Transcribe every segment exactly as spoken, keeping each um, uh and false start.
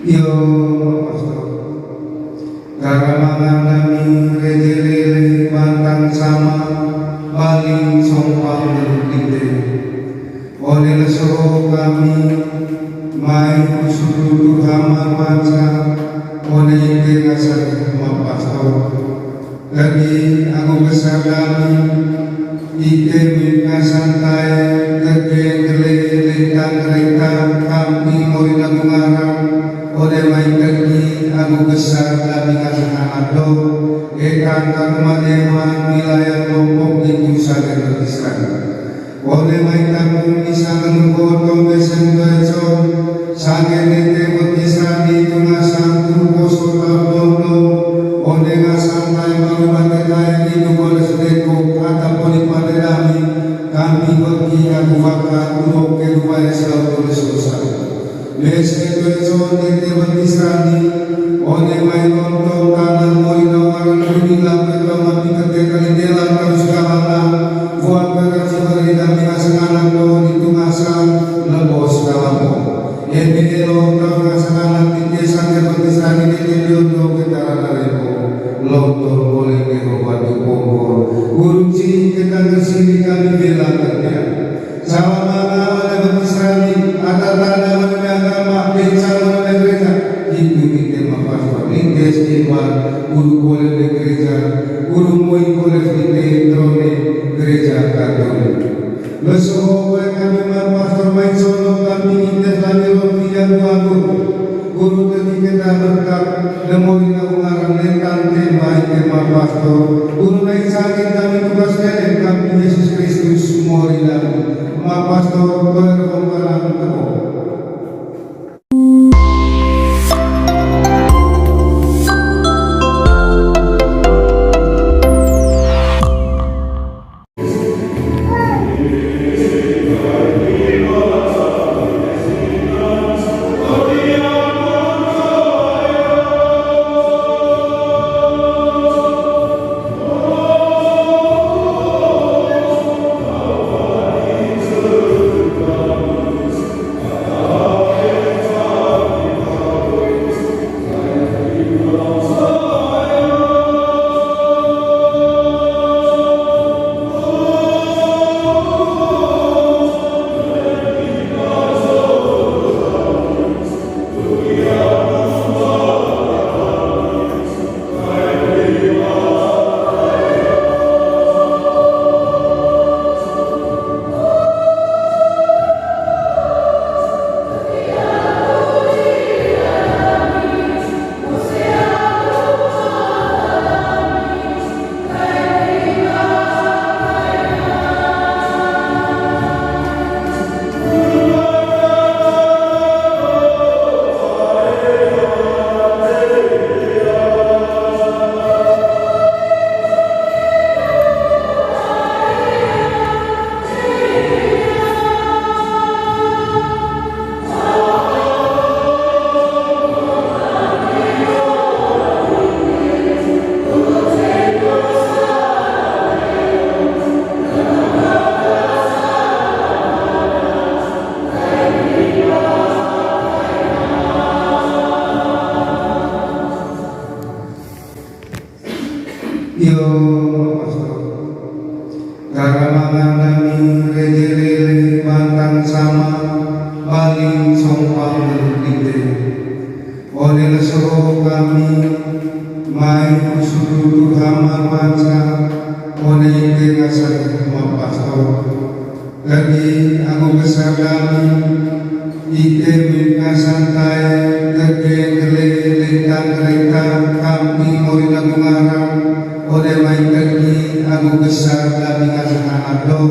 Iyo, Pastor. Garamangan nami reje lele bantang sama baling sompang lele. One leso kami mai kusudu hama panca, one ite ngasan ma Pastor. Daging agu besar dami, ite minta santai, daging gele lintang kereta, kami moi lagu ngarang, ode mai daging agu besar dami ngasang anak do, etan kagema eman wilayah Lombok itu saja berpisah. One mai takung isa nganu koto mesen toeco, sangge nete beti sani tu ngasang kuru koso tapondo, one ngasang tai baru bate tai itu koles deko, ata poni pande dami, kami beti aku waka, uroke ruwaya selalu koles dosa. Mese toeco nete beti sani, one mai lontong tanah moi nawaran bumi lape tong api kete kali tela terus kahalang, buat beraji beri dami asang anak to di tungasan, lebos kalampo. Eme elo tong asang anak di desa nete beti sani nete diondo ketara nareko, lontong boleh ngeho batu pongkol. Guru ci ketang kesini kami bela kerja. Salam manga mana beti sani, atatana mana agama, bencang mana gereja, itu kita mapastor, lintes timbar, guru boleh di gereja, guru moi boleh di drone, gereja Katolik. Leso boleh kami mapastor, main solo kami lintes lagi roti yang dua guru. Guru tadi kita berkat, nemu di nabung arang letan tema, tema pastor. Guru naik sakit kami tugas keren, kami Yesus Kristus, mori dan ma pastor, berkomparan tepuk. Iyo, Pastor. Garamangan nami reje lele bantang sama baling sompang lele. One leso kami mai kusudu hama panca, one ite ngasan ma pastor. Daging agu besar dami, ite minta santai, daging gele lintang kereta, kami moi lagu ngarang, ode mai daging agu besar dami ngasang anak do,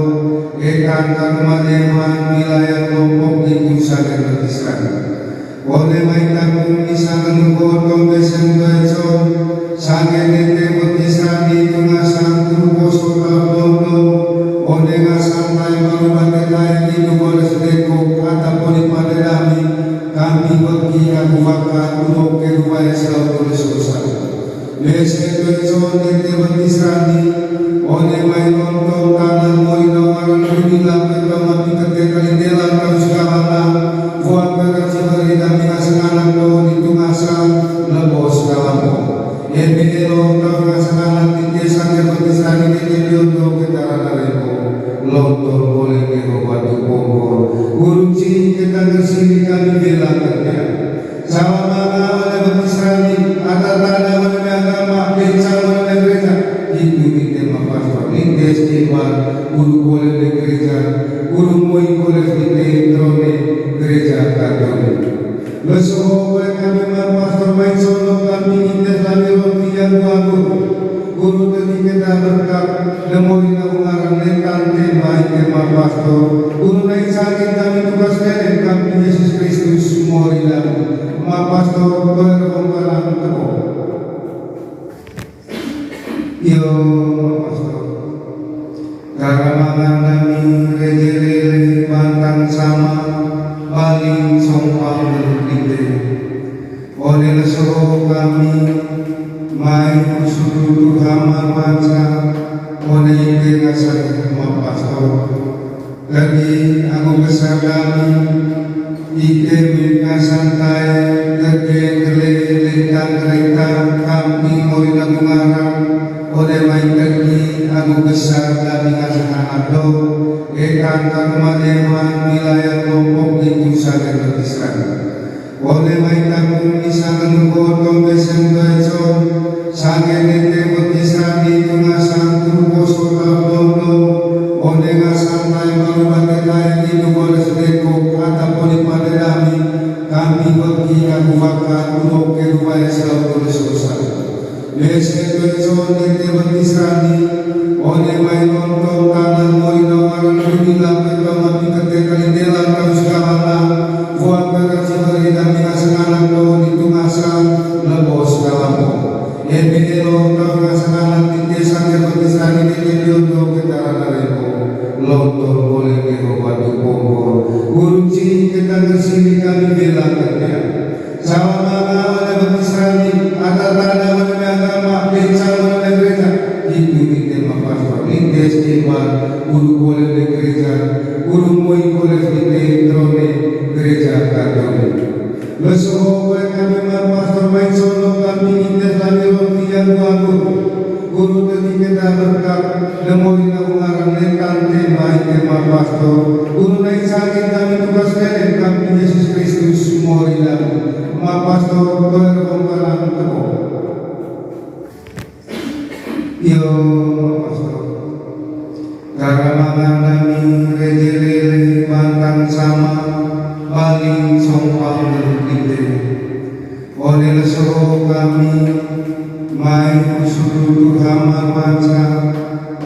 etan kagema eman wilayah Lombok itu saja berpisah. One mai takung isa nganu koto mesen toeco, sangge nete beti sani tu ngasang kuru koso tapondo, one ngasang tai baru bate tai itu koles deko, ata poni pande dami, kami beti aku waka, uroke ruwaya selalu koles dosa. Mese toeco nete beti sani, one mai lontong tanah moi nawaran bumi lape tong api kete kali tela terus kahalang, buat beraji beri dami asang anak to di kami bela kerja. Salam manga ole baptis rani, ata tanda ole agama, beca ole gereja, itu ite ma pastor, ite setiwa, guru boleh di gereja, guru moi boleh ite drone gereja Katolik. Lesoho boleh kami ma pastor mai sono kami ite lagi roti yang bagus. Guru tadi kita berkat, demoi na ungaran netan tema ite ma pastor. Guru nai sakit kami tugas kene kami Yesus Kristus mori dan ma pastor berkongkaran tebo. Iyo ma pastor. Karamangan nami rejelele bantang sama paling sompang menurut ite. One lesoho kami, mai usudu Tuhan marwansa, one ite ngasan ma pastor. Lagi aku besar kami, ite minta santai, lagi kele, lentang kereta, kami mau lagu ngarang, one mai lagi aku besar kami ngasan anak do, etan tak kemademan, wilayah kelompok itu saja berpisah. Ole mai takung isa kanu koto besen toeco, sangge nete beti sadi tunga sangkuru koso talap dondo, ole nga santai baru bate tai idu goles deko, ata poli pade dami, kami beki kaku waka, udo kedu wae selalu goles dosa. Besen toeco nete beti sadi, ole mai nonton tanah moi nawaran kudila peto mati kete kali dela terus kalana, buat kata cibari dan mina senganak do di tungasan, lebos kalamo. Ebe elo tau ngasan anak di desa ke beti sadi nete diondo ke tarana rebo. Lontong boleh Yehova tu pongko. Guru ci kita ngesini kami bela kerja. Salam manga ole baptis rani, ata tanda ole agama, beca ole gereja, itu ite ma pastor, ite setiwa, guru boleh di gereja, guru moi boleh ite drone gereja Katolik. Lesoho boleh kami ma pastor mai sono kami ite lagi roti yang bagus. Guru tadi kita berkat, demoi na ungaran netan tema ite ma pastor. Guru nai sakit kami tugas kene kami Yesus Kristus mori dan ma pastor berkongkaran tebo. Iyo ma pastor. Karamangan nami rejelele bantang sama paling sompang menurut ite. One lesoho kami, mai usudu Tuhan marwansa,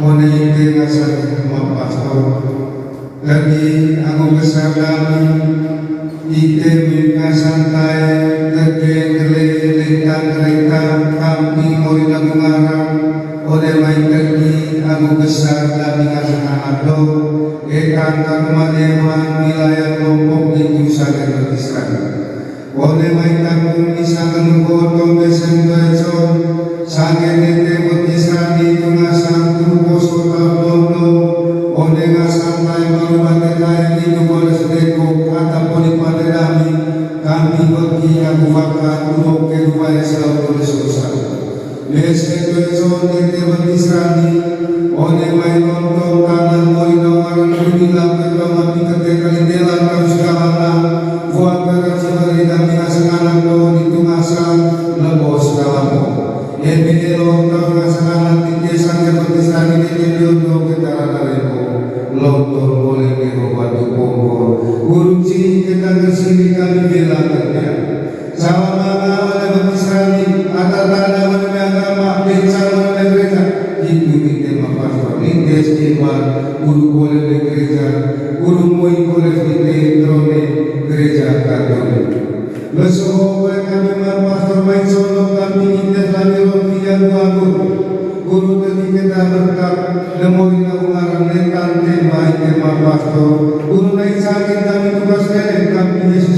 one ite ngasan ma pastor. Lagi aku besar kami, ite minta santai, lagi kele lentang kereta, kami mori lagu ngarang, one mai lagi aku besar kami ngasan anak do, etan tak kemademan, wilayah kelompok itu saja berpisah. Ole mai takung isa kanu koto besen toeco, sangge nete beti sadi tunga sangkuru koso talap dondo, ole nga santai baru bate tai idu goles deko, ata poli pade dami, kami beki kaku waka, udo kedu wae selalu goles dosa. Besen toeco nete beti sadi, one mai nonton tanah moi nawaran kudila peto mati kete kali dela terus kalana, buat kata cibari dan mina senganak do di tungasan, lebos kalamo. Ebe elo tau ngasan anak di desa ke beti sadi nete diondo ke tarana rebo. Lontong boleh Yehova tu pongko. Guru ci kita ngesini kami bela kerja. Salam manga ole baptis rani, ata tanda ole agama, beca ole gereja, itu ite ma pastor, ite setiwa, guru boleh di gereja, guru moi boleh ite drone gereja Katolik. Lesoho boleh kami ma pastor mai sono kami ite lagi roti yang bagus. Guru tadi kita berkat, demoi na ungaran netan tema ite ma pastor. Guru nai sakit kami tugas kene kami Yesus